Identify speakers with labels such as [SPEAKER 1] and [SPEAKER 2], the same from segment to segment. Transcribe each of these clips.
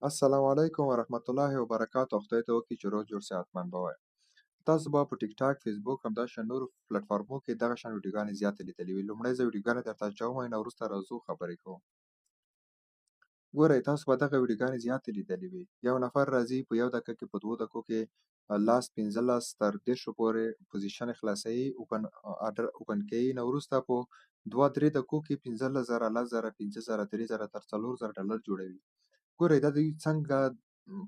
[SPEAKER 1] السلام علیکم ورحمت الله وبرکاته. خدای ته وکړي چې روغ جوړ صحتمند به وئ. تاسو به په ټیک ټاک، فیسبوک، همداشان نورو پلیټفارمو کې دغه شان ویډیوګانې زیاتې لیدلې وي. لومړی زه ویډیوګانې درته اچوم، نه وروسته راځو خبرې کوم. ګورئ، تاسو به دغه ویډیوګانې زیاتې لیدلې وي. یو نفر راځي په یو دقیقه کې، په دوو دقیقو کې لاس 15 تر 30 پورې position خلاصوي، open order open کوي، نه وروسته په دوه درې دقیقو کې 15,000، 10,000، 5,000، 3,000 تر 4,000 ډالر جوړوي. ګورئ، دا دوی څنګه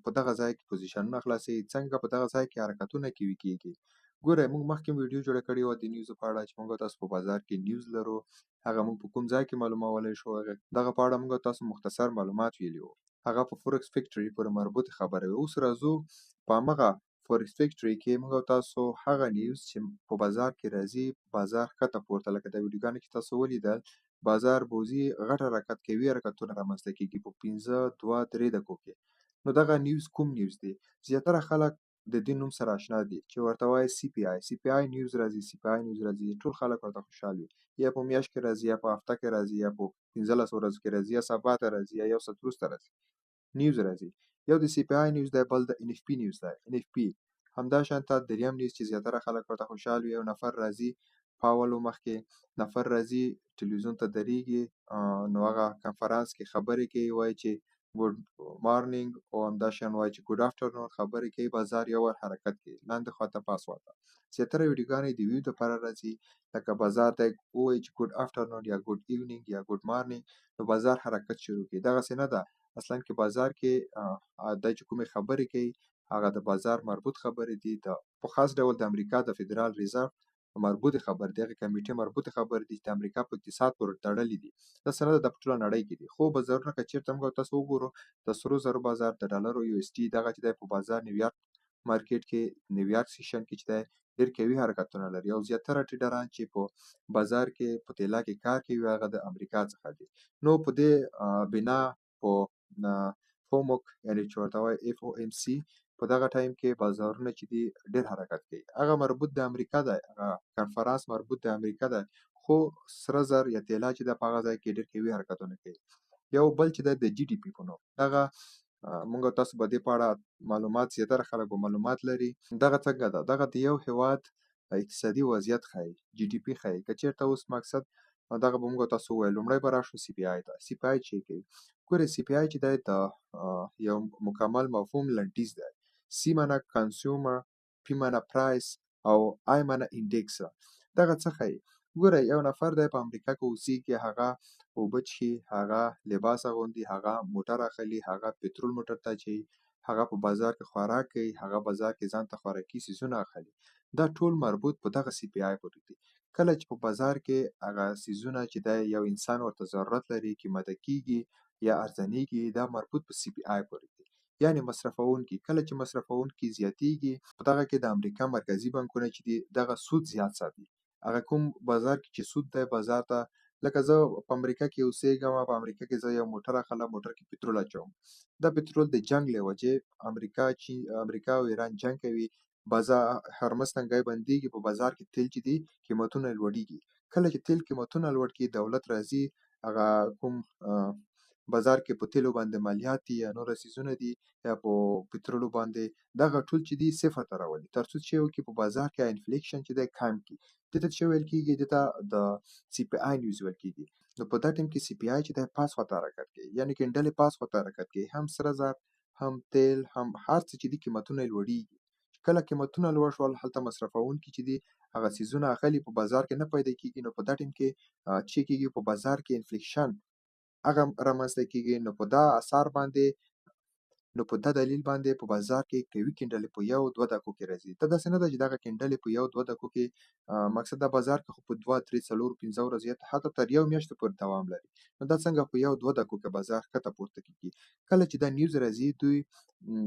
[SPEAKER 1] په دغه ځای کې position ونه خلاصوي، څنګه په دغه ځای کې حرکتونه کوي کېږي. ګورئ، موږ مخکې ویډیو جوړه کړې وه د news په اړه چې موږ تاسو په بازار کې news لرو، هغه موږ په کوم ځای کې معلومولی شو. دغه په اړه موږ تاسو مختصر معلومات ویلي وو، هغه په فورکس فیکټري پورې مربوط خبره وي. اوس راځو په همغه فورکس فیکټري کې موږ تاسو هغه news چې په بازار کې راځي، بازار ښکته پورته، لکه د ویډیوګانو کې تاسو ولیدل، بازار بوزي، غټ حرکت کوي، حرکتونه رامنځته کېږي په 5، 2، 3 دقیقو کې. نو دغه news کوم news دی؟ زیاتره خلک د دې نوم سره آشنا دي چې ورته وایي سي پي آی، سي پي آی news راځي، سي پي آی news راځي، ټول خلک ورته خوشحال وي. یا په میاشت کې راځي، یا په هفته کې راځي، یا په 15 ورځو کې راځي، یا سبا ته راځي، یا یو ساعت وروسته راځي، news راځي. یو د سي پي آی news دی، بل د ان اف پي news دی، ان اف پي. همدا شان ته دریم news چې زیاتره خلک ورته خوشحال وي، یو نفر راځي پاولو مخکې نفر راځي ټلویزیون ته درېږي، نو هغه کنفرانس کې خبرې کوي، وایي چې good morning او همدا شان وایي چې good afternoon، خبرې کوي، بازار یو وار حرکت کوي لاندې خواته پاس خواته. زیاتره ویډیوګانې د view دپاره راځي، لکه بازار ته ووایي چې good afternoon یا good evening یا good morning، نو بازار حرکت شروع کړي. دغسې نه ده، اصلا کې بازار کې دا چې کومې خبرې کوي هغه د بازار مربوط خبرې دي، د په خاص ډول د امریکا د فدرال ریزرو مربوط خبرې دي، هغې کمیټې مربوط خبرې دي چې د امریکا په اقتصاد پورې تړلې دي. داسې نه ده دا په ټوله نړۍ کې دي. خو بازارونه که چېرته موږ تاسو وګورو، د سرو زرو بازار، د ډالرو یو اس ډي دغه چې دی په بازار نیویارک مارکیټ کې، نیویارک session کې چې دی ډېر قوي حرکتونه لري، او زیاتره trader ان چې په بازار کې په طلا کې کار کوي هغه د امریکا څخه دي. نو په دې بنا په فوموک، یعنې چې ورته وایي اف او ام سي، په دغه time کې بازارونه چې دي ډېر حرکت کوي. هغه مربوط د امریکا دی، هغه کنفرانس مربوط د امریکا دی، خو سره زر یا طلا چې ده په هغه ځای کې ډېر قوي حرکتونه کوي. یو بل چې دی د جي ډي پي په نوم، دغه موږ تاسو به دې په اړه معلومات، زیاتره خلک به معلومات لري. دغه څنګه ده؟ دغه د یو هیواد اقتصادي وضعیت ښیي، جي ډي پي ښیي. که چېرته اوس مقصد دغه به موږ تاسو وویل، لومړی به راشو سي پي آی ته. سي پي آی چې کوي، ګورئ سي پي آی چې دی د یو مکمل مفهوم لنډیز دی. سي معنا consumer، پي معنا price، او آی معنا index. دغه څه ښیي؟ ګورئ، یو نفر دی په امریکا کې اوسېږي، هغه اوبه څښي، هغه لباس اغوندي، هغه موټر اخلي، هغه پترول موټر ته اچوي، هغه په بازار کې خوراک کوي، هغه بازار کې ځان ته خوراکي څیزونه اخلي. دا ټول مربوط په دغه سي پي آی پورې دي. کله چې په بازار کې هغه څیزونه چې دی یو انسان ورته ضرورت لري قیمته کېږي یا ارزانېږي، دا مربوط په سي پي آی پورې دي. یعنې مصرفوونکي، کله چې مصرفوونکي زیاتېږي په دغه کې د امریکا مرکزي بانکونه چې دي دغه سود زیات ساتي. هغه کوم بازار کې چې سود دی بازار ته، لکه زه په امریکا کې اوسېږم، په امریکا کې زه یو موټر اخلم، موټر کې پترول اچوم، دا پترول د جنګ له وجې امریکا چې امریکا او ایران جنګ کوي، بازار هرمز تنګی بندېږي، په بازار کې تیل چې دي قیمتونه لوړېږي. کله چې تیل قیمتونه لوړ کړي، دولت راځي هغه کوم بازار کې په تیلو باندې مالیات دي یا نور څیزونه دي یا په پترولو باندې، دغه ټول چې دي صفر ته راولي، تر څو چې وکړي په بازار کې inflation چې دی کم کړي. دې ته څه ویل کېږي؟ دې ته د سي پي آی news ویل کېږي. نو په دا time کې سي پي آی چې دی پاس خواته حرکت کوي، یعنې candle یې پاس خواته حرکت کوي، هم سره زر، هم تیل، هم هر څه چې دي قیمتونه یې لوړېږي. کله قیمتونه لوړ شول، هلته مصرفوونکي چې دي هغه څیزونه اخلي، په بازار کې نه پیدا کېږي. نو په دا time کې چې کېږي په بازار کې inflation هغه رامنځته کېږي. نو په دا اثار باندې، نو په دا دلیل باندې په بازار کې قوي candle ې په یو دوه دقیقو کې راځي. دا داسې نه ده چې دغه candle ې په یو دوه دقیقو کې، مقصد دا بازار کې خو په دوه درې څلور پنځه ورځې یا حتی تر یو میاشتې پورې دوام لري. نو دا څنګه په یو دوه دقیقو کې بازار ښکته پورته کېږي؟ کله چې دا news راځي، دوی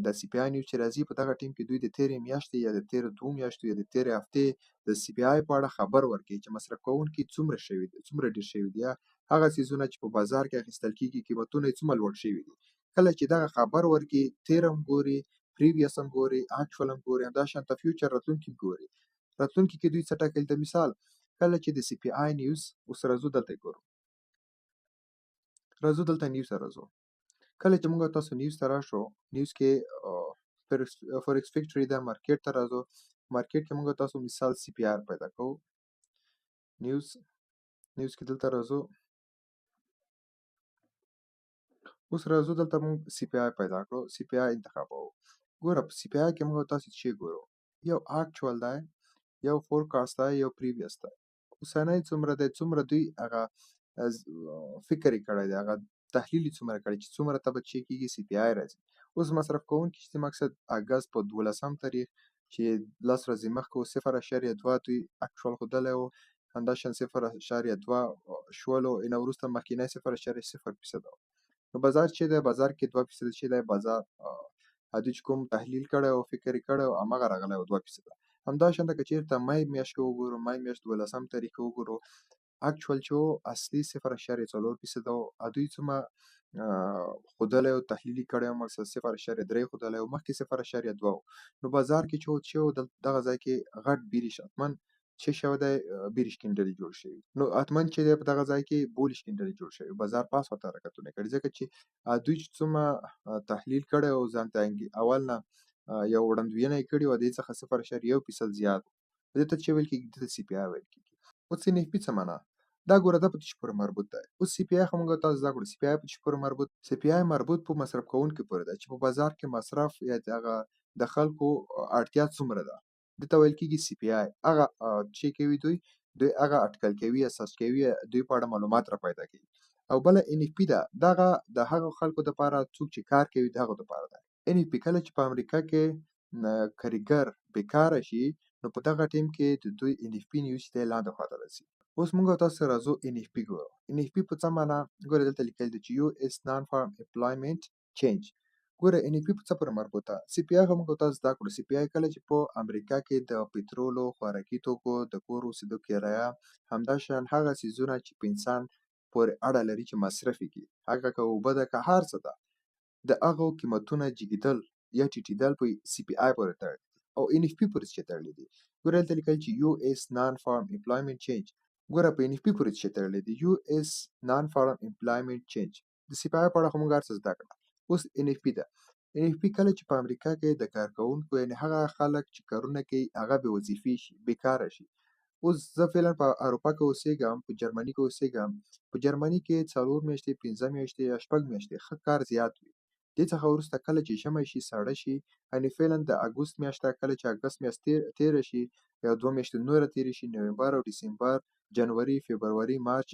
[SPEAKER 1] د سي پي آی news چې راځي په دغه time کې دوی د تېرې میاشتې یا د تېرو دوو میاشتو یا د تېرې هفتې د سي پي آی په اړه خبر ورکوي چې مصرف کوونکي څومره شوي دي، څومره ډېر شوي دي، یا هغه څیزونه چې په بازار کې اخیستل کېږي قیمتونه یې څومره لوړ شوي دي. کله چې دغه خبر ورکړي، تېر هم ګوري، previous هم ګوري، actual هم ګوري، همدا شان ته future راتلونکي هم ګوري. راتلونکي کې دوی څه ټاکلي؟ د مثال کله چې د سي پي آی news اوس راځو دلته یې ګورو، راځو دلته news ته راځو. کله چې موږ تاسو نیوز ته راشو، نیوز کې فوریکس فیکټری ده، مارکیټ ته راځو. مارکیټ کې موږ تاسو مثال سی پی آر پیدا کوو. نیوز کې دلته راځو. اوس راځو دلته موږ سی پی آی پیدا کړو، سی پی آی انتخابوو. ګوره په سی پی آی کې موږ تاسو چې ګورو، یو اکچوال دی، یو فورکاست دی، یو پریویس دی. اوسنی څومره دی، څومره دوی هغه فکر یې کړی دی، هغه تحلیل یې څومره کړی چې څومره ته به چې کېږي سی پی آی راځي. اوس مصرف کوونکي چې مقصد اګست په 12 تاریخ چې 10 ورځې مخکې و 0.2 دوی اکچوال ښودلی و، همداشان 0.2 شولو، ان وروسته مخکینی 0.0 فیصده و. نو بازار چې دی، بازار کې 2 فیصده چې دی، بازار دوی چې کوم تحلیل کړی او فکر یې کړی و هماغه راغلی و 2 فیصده. همداشان که چېرته مې میاشت کې وګورو، مې میاشت 12 تاریخ کې وګورو، اکچوال چې و اصلي 0.4 فیصده و. دوی څومره ښودلی او تحلیل یې کړی و، مقصد 0.3 ښودلی و، مخکې 0.2 و. نو بازار کې چې و دغه ځای کې غټ بیریش حتما چې شوی دی، بیریش کینډلې جوړ شوي. نو حتما چې دی په دغه ځای کې بولیش کینډلې جوړ شوي، بازار پاس ورته حرکتونه کړي، ځکه چې دوی چې څومره تحلیل کړی او ځان ته اول نه یو وړاندوینه یې کړې وه، دې څخه 0.1 فیصد زیات و. دې ته چې ویل کېږي، دې ته سی پي آی ویل کېږي. اوس این اف پي څه معنا؟ دا ګوره دا په څه پورې مربوط دی. اوس سی پي آی خو موږ تاسو زده کړو، سی پي آی په څه پورې مربوط؟ سی پي آی مربوط په مصرف کوونکي پورې دی، چې په بازار کې مصرف یا هغه د خلکو اړتیا څومره ده، دې ته ویل کېږي سی پي آی. هغه چې کوي دوی هغه اټکل کوي، اساس کوي، دوی په اړه معلومات را پیدا کوي. او بله این اف پي ده، دغه د هغو خلکو دپاره څوک چې کار کوي د هغو دپاره ده. این اف پي کله چې په امریکا کې کاریګر بېکاره شي، نو په دغه ټیم کې د دوی این اف پي نیوز چې دی لاندې خواته راځي. اوس موږ تاسو سره راځو این اف پي ګورو. این اف پي په څه معنا؟ ګوره دلته لیکل دي چې یو ایس نان فارم امپلایمنټ چینج. ګوره این اف پي په څه پورې مربوط ده؟ سی پي آی خو موږ تاسو زده کړو. سی پي آی کله چې په امریکا کې د پترولو، خوراکي توکو، د کور اوسېدو کرایه، همداشان هغه څیزونه چې په انسان پورې اړه لري چې مصرف یې کړي، هغه که اوبه ده که هر څه ده، د هغو قیمتونه جګېدل یا ټیټېدل په سی پي آی پورې تړلي دي او این اف پي پورې څه تړلي دي. ګوره دلته لیکل چې یو ایس نان فارم امپلایمنټ چینج. ګوره په این اف پي پورې څه تړلي دي، یو ایس نان فارم امپلایمنټ چینج. د سی پي آی په اړه خو موږ هر څه زده کړه. اوس این اف پي ده. این اف پي کله چې په امریکا کې د کارکوونکو، یعنې هغه خلک چې کارونه کوي هغه بې وظیفې شي، بېکاره شي. اوس زه فعلا په اروپا کې اوسېږم، په جرمني کې اوسېږم. په جرمني کې 4 میاشتې، 5 میاشتې یا 6 میاشتې ښه کار زیات وي. دې څخه وروسته کله چې ژمی شي، ساړه شي، یعنې فعلا د اګست میاشت ده، کله چې اګست میاشت تېره شي یا 2 میاشتې نوره تېرې شي، نومبر او ډسمبر، جنوري، فبروري، مارچ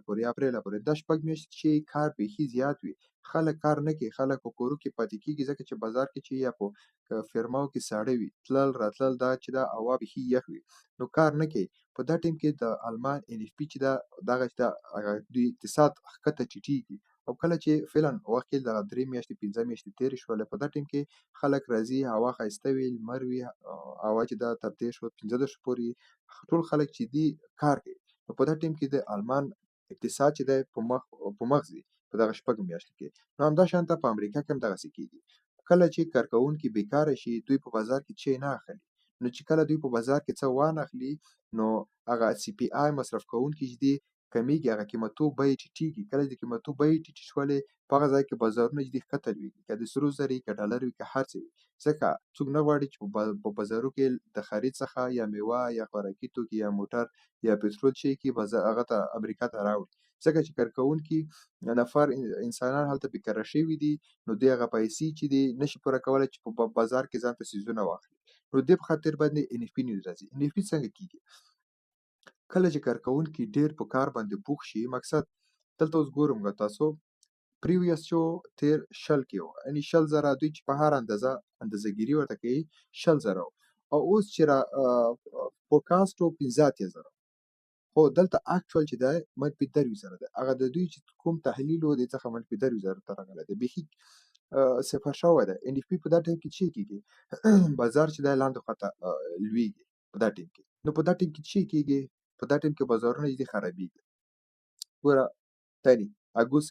[SPEAKER 1] پورې، اپریل پورې، دا 6 میاشتې چې کار بیخي زیات وي، خلک کار نه کوي، خلک په کورو کې پاتې کېږي، ځکه چې بازار کې چې یا په فیرماو کې ساړه وي، تلل راتلل دا چې دا هوا بیخي یخ وي، نو کار نه کوي. په دا ټیم کې د آلمان این اف پي چې ده، دغه چې ده، هغه دوی اقتصاد ښکته ټیټېږي. او کله چې فعلا وخت کې دغه 3 میاشتې، 5 میاشتې تېرې شولې، په دا ټیم کې خلک راځي، هوا ښایسته وي، لمر وي، هوا چې ده تر 30 35 پورې ټول خلک چې دي کار کوي. نو په دا ټیم کې د آلمان اقتصاد چې دی په مخ ځي په دغه 6 میاشتو کې. نو همدا شان ته په امریکا کې هم دغسې کېږي. کله چې کارکوونکي بېکاره شي، دوی په بازار کې څه نه اخلي. نو چې کله دوی په بازار کې څه وانخلي، نو هغه سی پي آی مصرف کوونکي چې دي کمېږي، هغه قیمتو بیې ټیټېږي. کله چې د قیمتو بیې ټیټې شولې، په هغه ځای کې بازارونه چې دي ښکته لوېږي، که د سرو زر وي، که ډالر وي، که هر څه وي. ځکه څوک نه غواړي چې په بازارو کې د خرید څخه یا میوه یا خوراکي توکي یا موټر یا پترول چې کي بازار هغه ته امریکا ته راوړي، ځکه چې کارکوونکي نفر انسانان هلته بېکاره شوي دي، نو دوی هغه پیسې چې دي نشي پوره کولی چې په بازار کې ځان ته څیزونه واخلي. نو دې په خاطر باندې این اف پي نیوز راځي. این اف پي څنګه کېږي؟ کله چې کارکوونکي ډېر په کار باندې بوخت شي، مقصد دلته اوس ګورم که تاسو پریویس چې و تېر 20 کې و، یعنې 20 زره دوی چې په هر اندازه اندازه ګیري ورته کوي 20 زره و، او اوس چې فورکاست و 85 زره، خو دلته اکچوال چې دی منفي 23 زره دی. هغه د دوی چې کوم تحلیل و دې څخه منفي 23 زره ته راغلی دی، بیخي صفر شوی دی. این اف پي په دا ټایم کې چې کېږي، بازار چې دی لاندې خواته لوېږي په دا ټایم کې. نو په دا ټایم کې چې کېږي، په دا ټایم کې بازارونه چې دي خرابېږي. ګوره تني اګست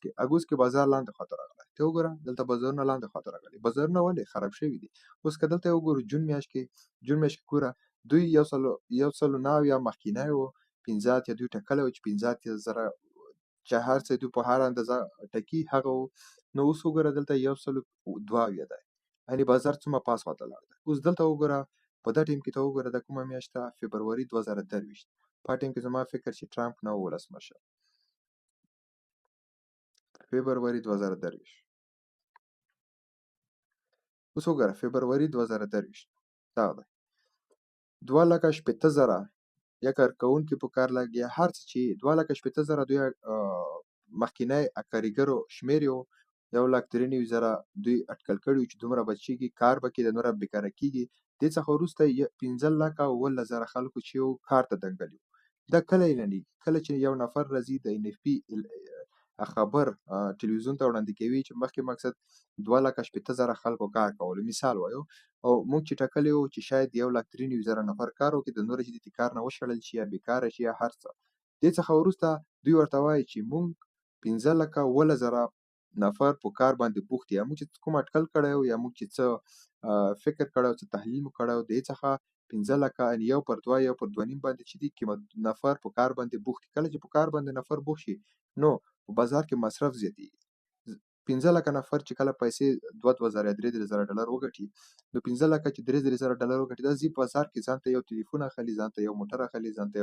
[SPEAKER 1] کې بازار لاندې خواته راغلی، ته وګوره دلته بازارونه لاندې خواته راغلي. بازارونه ولې خراب شوي دي؟ اوس که دلته وګورو جون میاشت کې، جون میاشت کې ګوره دوی یو سلو نهه اویا مخکینی و، 85 دوی ټاکلی و چې 85 زره چې هر څه دوی په هر اندازه ټکی هغه و. نو اوس وګوره دلته 102 دی، یعنې بازار څومره پاس خواته لاړ دی. اوس دلته وګوره په دا ټایم کې ته وګوره دا کومه میاشت ده، فبروري 2023، په ټایم کې زما فکر چې ټرمپ نه و ولسمشر، فبروري 2023. اوس وګوره فبروري 2023 دا دی 260,000 یا کارکوونکي په کار لګي، هر څه چې 260,000 دوی مخکینی کاریګرو شمېر یو 193,000 دوی اټکل کړي چې دومره به چیږي کار به کې د نوره بېکاره کېږي. دې څخه وروسته 517,000 خلکو چې یو کار ته دنګلي. دا کله اعلانېږي؟ کله چې یو نفر راځي د ان اف پي خبر ټلویزیون ته وړاندې کوي چې مخکې مقصد 260,000 خلکو کار کولو مثال وایو، او موږ چې ټاکلی وو چې شاید 193,000 نفر کار وکړي، د نورو چې د کار نه وشړل شي یا بېکاره شي یا هر څه. دې څخه وروسته دوی ورته وایي چې موږ 517,000 نفر په کار باندې بوخت یا موږ چې کوم اټکل کړی و یا موږ چې څه فکر کړی و، څه تحلیل مو کړی و، دې څخه 5 لکه یعنې 1 پر 2، 1 پر 2.5 باندې چې دي قیمت نفر په کار باندې بوخت دي. کله چې په کار باندې نفر بوخت شي نو په بازار کې مصرف زیاتېږي. 5 لکه نفر چې کله پیسې 2-2 زره یا 3-3 زره ډالر وګټي، نو 5 لکه چې 3-3 زره ډالر وګټي، دا ځي بازار کې ځان ته یو تلیفون اخلي، ځان ته یو موټر اخلي، ځان ته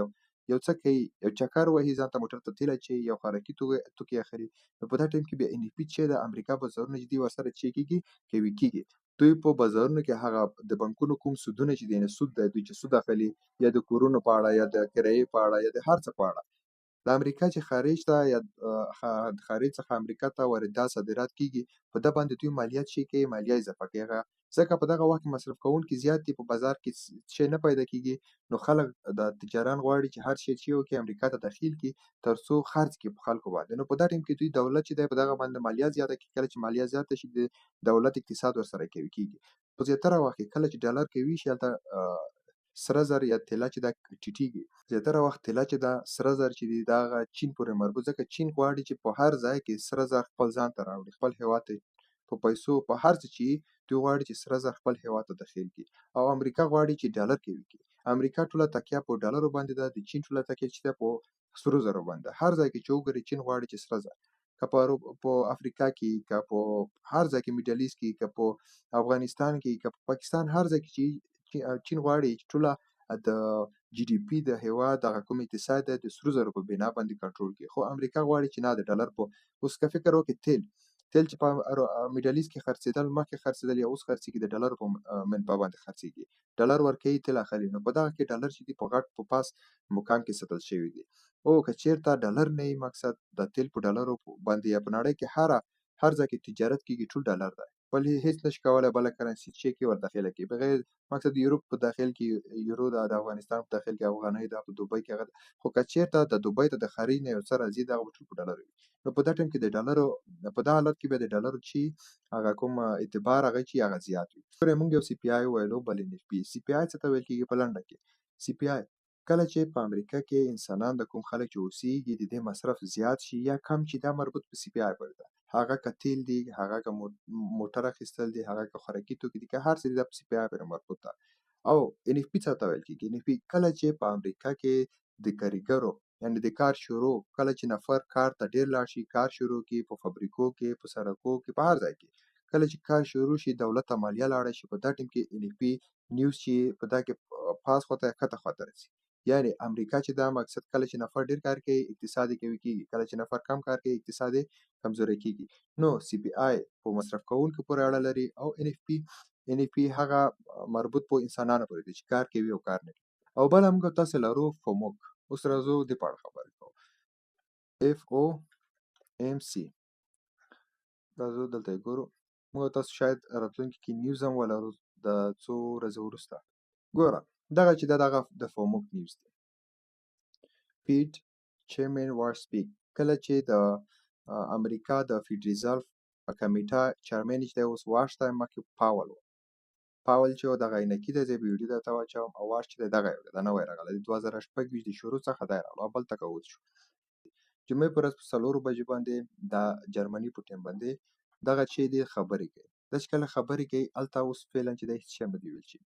[SPEAKER 1] یو څه کوي، یو چکر وهي، ځان ته موټر ته تیل اچوي، یو خوراکي توکي اخلي. نو په دا ټایم کې بیا ان اف پي چې د امریکا بازارونه چې دي ورسره چې کېږي قوي کېږي. دوی په بازارونو کې هغه د بانکونو کوم سودونه چې دي، یعنې سود دی، دوی چې سود اخلي یا د کورونو په اړه یا د کرایې په اړه یا د هر څه په اړه، د امریکا چې خارج ته یا خارج څخه امریکا ته واردات صادرات کیږي، په دا باندې دوی مالیات شي کوي، مالیه اضافه کوي. هغه ځکه په دغه وخت کې مصرف کوونکي زیات دي، په بازار کې شی نه پیدا کیږي، نو خلک د تجاران غواړي چې هر شی چې وکړي امریکا ته داخل کړي تر څو خرڅ کړي په خلکو باندې. نو په دا ټایم کې دوی دولت چې دی په دغه باندې مالیه زیاته کړي. کله چې مالیه زیاته شي د دولت اقتصاد ورسره قوي کیږي. په زیاتره وخت کې کله چې ډالر قوي شي هلته سره زر یا طلا چې دا ټیټیږي. زیاتره وخت طلا چې دا سره زر چې دي دا هغه چین پورې مربوط، ځکه چین غواړي چې په هر ځای کې سره زر خپل ځان ته راوړي، خپل هیواد ته په پیسو په هر څه چې دوی غواړي چې سره زر خپل هیواد ته داخل کړي. او امریکا غواړي چې ډالر قوي کړي. امریکا ټوله تکیه په ډالرو باندې ده، د چین ټوله تکیه چې ده په سرو زرو باندې. هر ځای کې چې وګوري چین غواړي چې سره زر، که په افریقا کې، که په هر ځای کې میډل ایست کې، که په افغانستان کې، که په پاکستان، هر ځای کې چې چین غواړي چې ټوله د جی ډي پي د هیواد دغه کوم اقتصاد دی د سرو زرو په بنا باندې کنټرول کړي. خو امریکا غواړي چې نه د ډالر په اوس که فکر وکړي تیل چې په میډل ایست کې خرڅېدل مخکې خرڅېدل یا اوس خرڅېږي د ډالر په منبع باندې خرڅېږي، ډالر ورکوي تیل اخلي. نو په دغه کې ډالر چې دي په غټ په پاس مقام کې ساتل شوی دی. او که چیرته ډالر نه وي مقصد د تیل په ډالرو باندې یا په نړۍ کې هر ځای کې تجارت کېږي ټول ډالر دی، بل هیڅ نشي کولای بله کرنسي چې کې ور داخله کړي بغیر مقصد یوروپ په داخل کې یورو ده، د افغانستان په داخل کې افغانۍ ده، په دوبۍ کې هغه ده. خو که چیرته د دوبۍ ته د خارج نه یو څه راځي دغه به ټول په ډالر وي. نو په دا ټایم کې د ډالرو په دا حالت کې به د ډالرو چې هغه کوم اعتبار هغه چې هغه زیات وي. ګوره موږ یو سی پي آی ویلو بل ان اف پي. سی پي آی څه ته ویل کېږي په لنډه کې؟ سی پي آی کله چې په امریکا کې انسانان د کوم خلک چې اوسېږي د دې مصرف زیات شي یا کم شي، دا مربوط په سی پي آی پورې ده. هغه که تیل دي، هغه که موټر اخیستل دي، هغه که خوراکي توکي دي، که هر څه دي، دا په سی پي آی پورې مربوط ده. او ان اف پي څه ته ویل کېږي؟ ان اف پي کله چې په امریکا کې د کاریګرو یعنې د کار شروع، کله چې نفر کار ته ډېر لاړ شي، کار شروع کړي په فابریکو کې، په سړکو کې، په هر ځای کې کله چې کار شروع شي، دولت ته مالیه لاړه شي، په دا ټیم کې ان اف پي نیوز چې په دا کې پاس خواته یا ښکته خواته راځي. یعنې امریکا چې دا مقصد کله چې نفر ډېر کار کوي اقتصاد یې قوي کېږي، کله چې نفر کم کار کوي اقتصاد یې کمزوری کېږي. نو سی پي آی په مصرف کوونکو پورې اړه لري او ان اف پي، ان اف پي هغه مربوط په انسانانو پورې دی چې کار کوي او کار نه کوي. او بله موږ تاسې لرو فوموک. اوس راځو دې په اړه خبرې کوو. اف او ام سي راځو دلته یې ګورو. موږ تاسو شاید راتلونکي کې نیوز هم ولرو د څو ورځې وروسته. ګوره دغه چې دا دغه د فوموک نیوز دی. فیډ چیرمن وار سپیک، کله چې د امریکا د فیډ ریزرو کمیټه چیرمن چې دی اوس واش دی، مخکې پاول و. پاول چې و دغه عینکي دی، زه به ویډیو درته واچوم. او واش چې دی دغه یو دی، دا نوی راغلی دی، 2026 د شروع څخه دی راغلی او بل تقاعد شو. جمعې په ورځ په 4 بجې باندې د جرمني په ټیم باندې دغه چې دی خبرې کوي. دا چې کله خبرې کوي هلته اوس فعلا چې دی هېڅ شی هم نه دی ویل شوي.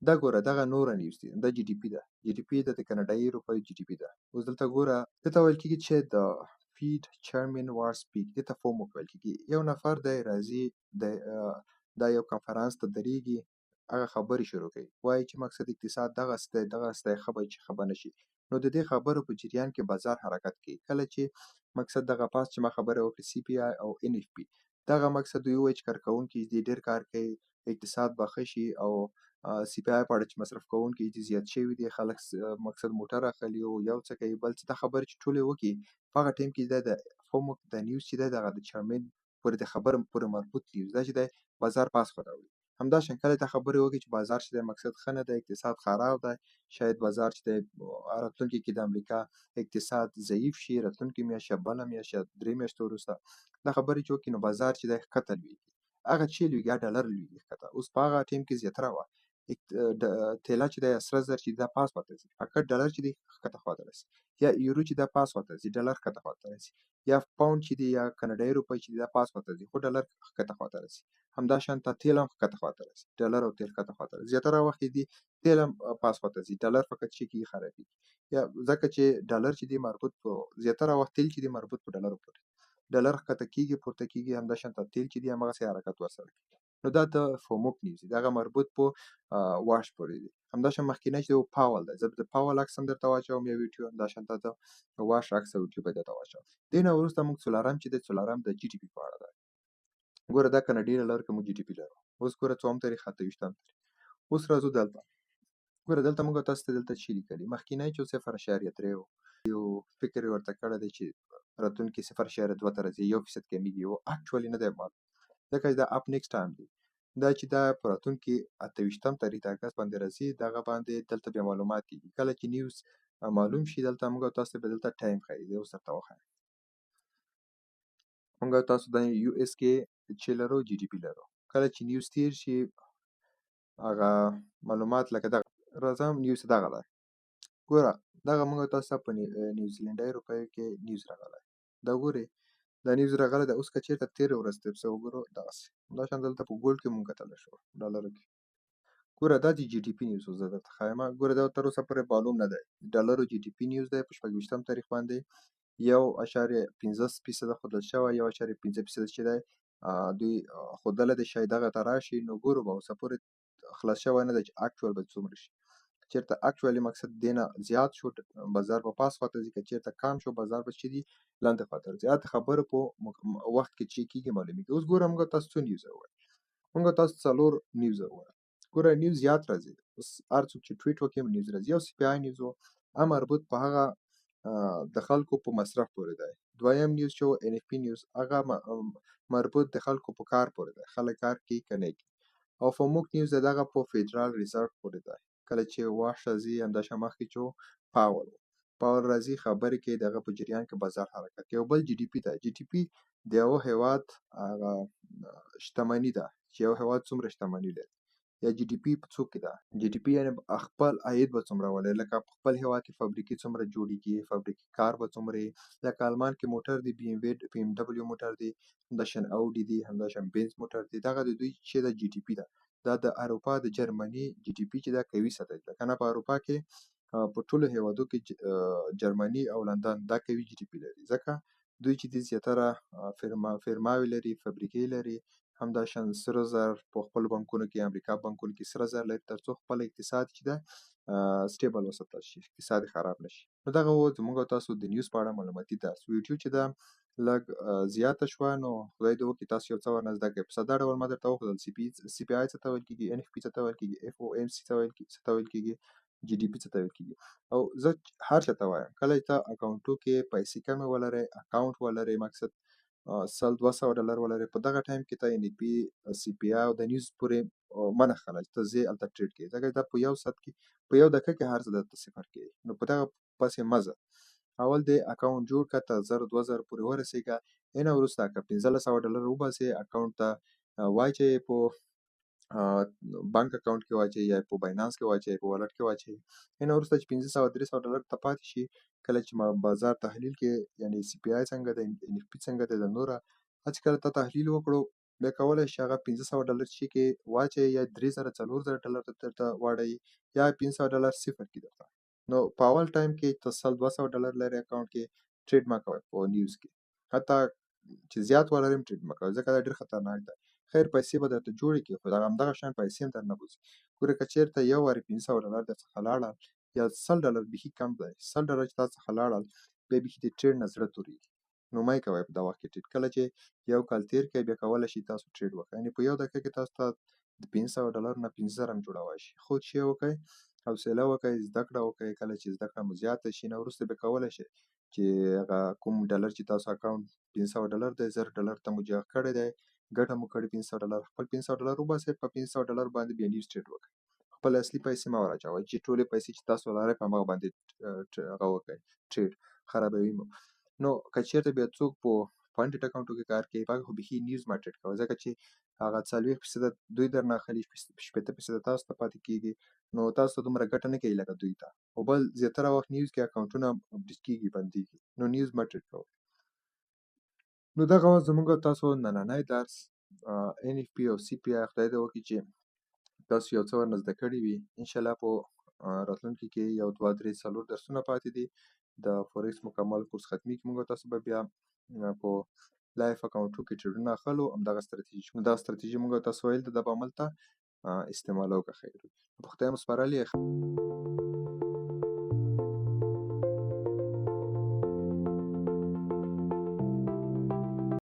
[SPEAKER 1] دا ګوره دغه نوره نیوز دی، دا جی ډي پي ده، جی ډي پي ده د کاناډایي روپیو جی ډي پي ده. اوس دلته ګوره دلته ویل کېږي چې د فیډ چیرمن وار سپیک، دې ته فومو ویل کېږي. یو نفر دی راځي، دا یو کانفرنس ته درېږي، هغه خبرې شروع کوي، وایي چې مقصد اقتصاد دغسې دی دغسې دی، ښه به چې ښه به نه شي. نو د دې خبرو په جریان کې بازار حرکت کوي. کله چې مقصد دغه پاس چې ما خبره وکړه سی پی آی او ان اف پی، دغه مقصد دوی وایي چې کارکوونکي دې ډېر کار کوي، اقتصاد به ښه شي، او سی پی آی په اړه چې مصرف کوونکي دي زیات شوي دي، خلک مقصد موټر اخلي او یو څه کوي بل څه. دا خبرې چې ټولې وکړي په هغه ټایم کې د فومو د نیوز چې دی دغه د چیرمن پورې د خبرو پورې مربوط نیوز دا چې دی بازار پاس خواته وړي. همداشان کله دا خبرې وکړي چې بازار چې دی مقصد ښه نه دی، اقتصاد خراب دی، شاید بازار چې دی راتلونکي کې د امریکا اقتصاد ضعیف شي، راتلونکې میاشت یا بله میاشت یا 3 میاشتې وروسته دا خبرې چې وکړي نو بازار چې دی ښکته لوېږي. هغه چې لوېږي هغه ډالر لوېږي ښکته. اوس په هغه ټایم کې زیاتره وه تیله چې دی سره زر چې دا پاس خواته ځي، فقط ډالر چې دی ښکته خواته راځي، یا یورو چې دا پاس خواته ځي ډالر ښکته خواته راځي، یا پاونډ چې دی یا کاناډایي روپۍ چې دی دا پاس خواته ځي خو ډالر ښکته خواته راځي. همداشان ته تیل هم ښکته خواته راځي، ډالر او تیل ښکته خواته راځي. زیاتره وخت دی تیل هم پاس خواته ځي، ډالر فقط چې کېږي خرابېږي، یا ځکه چې ډالر چې دی مربوط په زیاتره وخت تیل چې دی مربوط په ډالرو پورې، ډالر ښکته کېږي پورته کېږي، همداشان ته تیل چې دی هماغسې حرکت ورسره کوي. نو دا د فوموک نیوز دی، دغه مربوط په واش پورې دی. همداشان مخکینی چې دی پاول دی، زه د پاول عکس هم درته واچوم یو ویډیو، همداشان ته د واش عکس او ویډیو به درته واچوم. دې نه وروسته موږ څلورم چې دی، څلورم د جی ډي پي په اړه دی. ګوره دا کاناډي ډالر کې موږ جی ډي پي لرو. اوس ګوره څوم تاریخ، 28 تاریخ. اوس راځو دلته، ګوره دلته موږ تاسو ته دلته چې لیکلي مخکینی چې 0.3 و، یو فکر یې ورته کړی دی چې راتلونکي 0.2 ته راځي، 1% کمېږي، او اکچوالي نه دی معلوم، ځکه چې دا اپ نیکسټ ټایم دی. دا چې دا په راتلونکي 28 تاریخ د اګست باندې راځي، دغه باندې دلته بیا معلومات کېږي. کله چې نیوز معلوم شي دلته موږ تاسو ته به دلته ټایم ښایي. زه اوس درته وښایم. موږ تاسو د یو اس کې چې لرو جی ډي پي لرو، کله چې نیوز تیر شي هغه معلومات لکه دغه راځم نیوز دغه دی. ګوره دغه موږ تاسو ته په نیوزیلینډي روپیو کې نیوز راغلی، دا ګورې دا نیوز راغلی دی. اوس که چېرته تېرې ورځ ته څه وګورو دغسې همداشان دلته په ګولډ کې موږ کتلی شو ډالرو کې. ګوره دا د جی ډي پي نیوز زه درته ښایم. ګوره دا تر اوسه پورې معلوم نه دی، ډالرو جی ډي پي نیوز دی په 26 تاریخ باندې 1.5% ښودل شوی، 1.5% چې دی دوی ښودلی دی شاید دغه ته راشي. نو ګورو به اوسه پورې خلاص شوی نه دی چې اکچوال به څومره شي. که چېرته اکچوالي مقصد دې نه زیات شو بازار به پاس خواته ځي، که چېرته کم شو بازار به چې دي لاندې خواته راځي. دا د خبرو په وخت کې چې کېږي معلومېږي. اوس ګوره موږ تاسو څو نیوز وویل، موږ تاسو 4 نیوز وویل. ګوره نیوز زیات راځي، اوس هر څوک چې ټویټ وکړي نیوز راځي. یو سی پی آی نیوز و، هغه مربوط په هغه د خلکو په مصرف پورې دی. دویم نیوز چې و ان اف پي نیوز، هغه مربوط د خلکو په کار پورې دی، خلک کار کوي که نه کوي. او فوموک نیوز دغه په فدرال ریزرو پورې دی، کله چې واش راځي همداشان مخکې چې پاول و، پاول راځي خبرې کوي، دغه په جریان کې بازار حرکت کوي. او بل جی ډي پي دی. جی ډي پي د یو هېواد هغه شتمني ده چې یو هېواد څومره شتمني لري، یا جی ډي پي په څو کې ده. جی ډي پي یعنې خپل عاید به څومره ولري، لکه په خپل هېواد کې فابریکې څومره جوړېږي، فابریکې کار به څومره وي. لکه آلمان کې موټر دی، بي ام بي ام ډبلیو موټر دی، همداشان اودي دی، همداشان بنز موټر دی. دغه د دوی چې ده جی ډي پي ده. دا د اروپا د جرمني جی ډي پي چې ده قوي سطح ده، که نه په اروپا کې په ټولو هېوادو کې جرمني او لندن دا قوي جی ډي پي لري، ځکه دوی چې دي زیاتره فیرماوې لري، فابریکې لري، همداشان سره زر په خپلو بانکونو کې، امریکا بانکونو کې سره زر لري، تر څو خپل اقتصاد چې ده سټیبل وساتل شي، اقتصاد یې خراب نه شي. نو دغه و زموږ او تاسو د نیوز په اړه معلوماتي درس. ویډیو چې ده لږ زیاته شوه، نو خدای دې وکړي تاسو یو څه ورنه زده کړئ. په ساده ډول ما درته وښودل سی پی آی څه ته ویل کېږي، ان اف پي څه ته ویل کېږي، اف او ام سي څه ته ویل کېږي، جی ډي پي څه ته ویل کېږي. او زه هر چا ته وایم کله چې ته اکاونټو کې پیسې کمې ولرې، اکاونټ ولرې، مقصد سل دوه سوه ډالر ولرې، په دغه ټایم کې ته ان اف پي، سی پی آی او د نیوز پورې منه خله چې ته ځې هلته ټریډ کوې، ځکه دا په یو ساعت کې په یو دقیقه کې هر څه درته صفر کوي. نو په دغه پسې مه ځه، اول دې اکاونټ جوړ کړه، تر زر دوه زره پورې ورسېږه، اینه وروسته که 1500 ډالر وباسې اکاونټ ته واچوې، په بانک اکاونټ کې واچوې یا په باینانس کې واچوې، په والټ کې واچوې، اینه وروسته چې 500 300 ډالر ته پاتې شي، کله چې ما بازار تحلیل کې، یعنې سی پی آی څنګه دی، ان اف پي څنګه دی، د نوره هسې کله ته تحلیل وکړو، بیا کولی شي هغه 500 ډالر چې کې واچوې یا 3000 4000 ډالر ته درته واړوي یا 500 ډالر صفر کړي درته. نو په اول ټایم کې ته سل دوه سوه ډالر لرې اکاونټ کې، ټریډ مه کوئ په نیوز کې، حتی چې زیات ولرئ هم ټریډ مه کوئ، ځکه دا ډېر خطرناک دی. خیر پیسې به درته جوړې کړي، خو دغه همدغه شان پیسې هم درنه بوځي. ګوره که چېرته یو وارې 500 ډالر در څخه لاړل، یا 100 ډالر بیخي کم دی، 100 ډالر چې تا څخه لاړل، بیا بیخي د ټریډ نه زړه تورېږي. نو مه یې کوئ په دا وخت کې ټریډ. کله چې یو کال تېر کړئ بیا کولی شئ تاسو ټریډ وکړئ، یعنې په یو دقیقه کې تاسو ته د 500 ډالر نه 5000 هم جوړولی شي. خو چې وکړئ، حوصله وکړئ، زده کړه وکړئ. کله چې زده کړه مو زیاته شي نو وروسته بیا کولی شئ چې هغه کوم ډالر چې تاسو اکاونټ 500 ډالر دی، 1000 ډالر ته مو جګ کړی دی، ګټه مو کړې 500 ډالر، خپل 500 ډالر وباسئ، په 500 ډالر باندې بیا نیوز ټریډ وکړئ. خپل اصلي پیسې مه وراچوئ چې ټولې پیسې چې تاسو لرئ په هماغه باندې هغه وکړئ، ټریډ خرابوي مو. نو که چېرته بیا څوک په فنډډ اکاونټو کې کار کوي، هغه خو بیخي نیوز مه ټریډ کوئ، ځکه چې هغه 40% دوی درنه اخلي، 60% تاسو ته پاتې کېږي، نو تاسو ته دومره ګټه نه کوي لکه دوی ته. او بل زیاتره وخت نیوز کې اکاونټونه بریچ کېږي، بندېږي، نو نیوز مه ټریډ کوئ. نو دغه وه زموږ تاسو نننی درس این اف پي او سی پي آی. خدای دې وکړي چې تاسو یو څه ورنه زده کړي وي. انشاءالله په راتلونکي کې 1 2 3 4 درسونه پاتې دي، د فوریکس مکمل کورس ختمېږي. موږ تاسو به بیا په لایف اکاونټو کې ټریډونه اخلو، همدغه ستراتیژي چې دا ستراتیژي موږ تاسو ویل ده، دا به هملته استعمالو که خیر وي. په خدای مو سپارلی.